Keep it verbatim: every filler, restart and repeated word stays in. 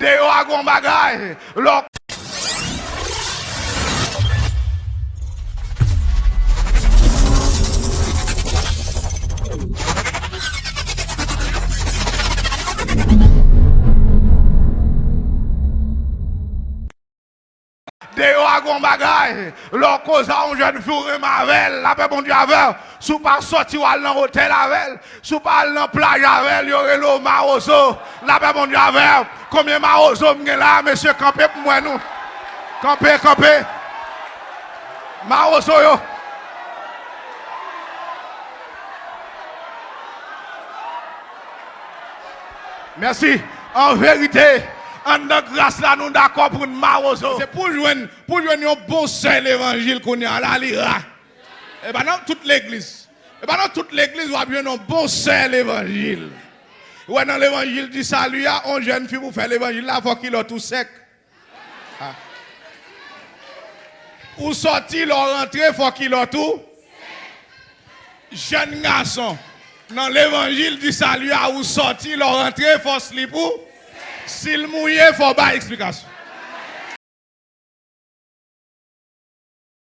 Deyò a gon bagay. Lè w Deyò a gon bagay. Lè w koze a yon jèn fi w renmen avè l, lapè Bondye avè w. Si w pa sòti w al nan otèl avè l, si w pa al nan plaj avè l, yo rele w mawozo. Lapè Bondye avè w. Konbyen mawozo m gen la, mesye, kanpe pou m wè nou. Kanpe, kanpe. Mawozo yo. Mèsi. An verite, anndan gras la, nou dakò pou n mawozo. Se pou jwenn, pou jwenn yon bon sè levanjil kounye a la, li ra. E pa nan tout legliz. E pa nan tout legliz w ap jwenn yon bon sè levanjil. Ou wè nan levanjil di sali a, yon jèn fi pou fè levanjil la, fò kilòt ou sèk. Ah. Ou sòti, lè w rantre, fò kilòt ou. Jèn gason, nan levanjil di sali a, ou sòti, lè w rantre, fò slip ou. Si l mouye, fò w bay eksplikasyon.